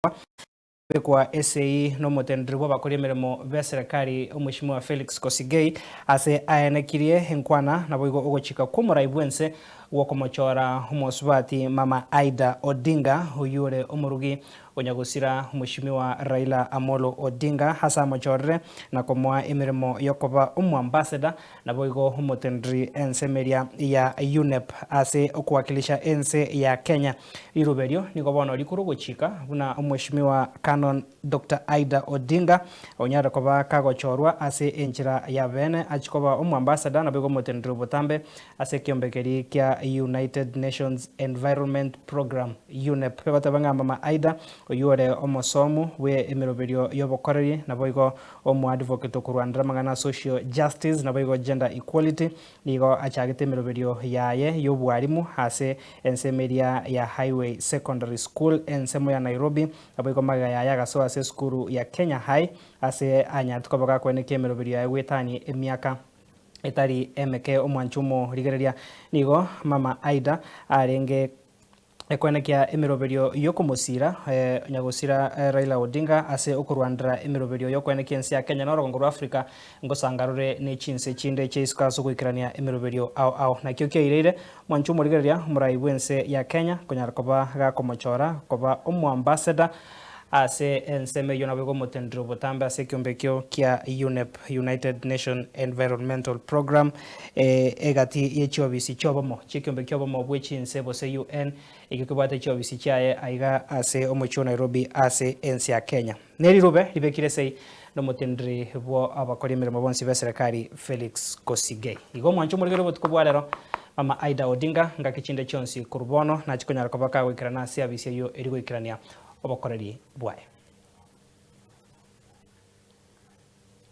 Kobekwa esegi nomoteneneri bw'abakori emeremo b'eserekari Omweshimiwa Felix Kosigei ase aenekirie enkwana naboigo ogochika kw'omorai bw'ense gwokomochora omosubati Mama Ida Odinga oyio ore omorugi onyagosira Omweshimiwa Raila Amolo Odinga ase amochorire na komoa emeremo yokoba omoambassador Naboigo omoteneneri ensemo eria ya UNEP ase okowakilisha ense ya Kenya. Riruba erio nigo bono rikorwa gochika buna Omweshimiwa Canon Doctor Ida Odinga onyare koba kagochorwa ase enchera ya beene achie koba omoambassador naboigo omoteneneri obotambe ase ekiombe keria kia United Nations Environment Programme, UNEP. Egoteba ng'a Mama Ida oyio ore omosomu bwe emeroberio y'obokoreri naboigo Omoadvocate okorwanera amang'ana a social justice naboigo gender equality nigo achagete emeroberio yaye y'obwarimu ase ensemo eria ya Highway Secondary School ensemo ya Nairobi naboigo magega yaye agasoa ase esukuru ya Kenya High ase anyarete koba gakoenekia emeroberio yaye goetania emiaka etari emeke omwanchi omorigereria nigo mama Ida arenge Ekoenekia emeroberio y'okomosiira nyagosira Raila Odinga ase okorwanera emeroberio y'okoenekia ense ya Kenya na orogongo rwa Africa ngosanga rore ne chinse chinde chia isiko ase ogoikerania emeroberio ao ao. Nakio kiaireire mwanche omorigereria omorai bw'ense ya Kenya konyara koba gakomochora koba omoambassador ase ensemo eyio naboigo omoteneneri obotambe ase ekiombe ekio kia UNEP, United Nation Environmental Programme, egati ye chiobisi chiobomo chi'ekiombe ki'obomo bwe chinse gose UN, ekio kebwate chiobisi chiaye aiga ase omochie o Nairobi ase ense ya Kenya. Nerirube ribekire esei nomoteneneri bwo abakori emeremo bonsi b'eserekari Felix Kosigei. Igo omwanche omorigereria obotuko bwa rero Mama Ida Odinga ngaki chinde chionsi korwa bono nachie konyara koba kagoikerana ase abisi eyio eri goikerania obokoreri bwaye.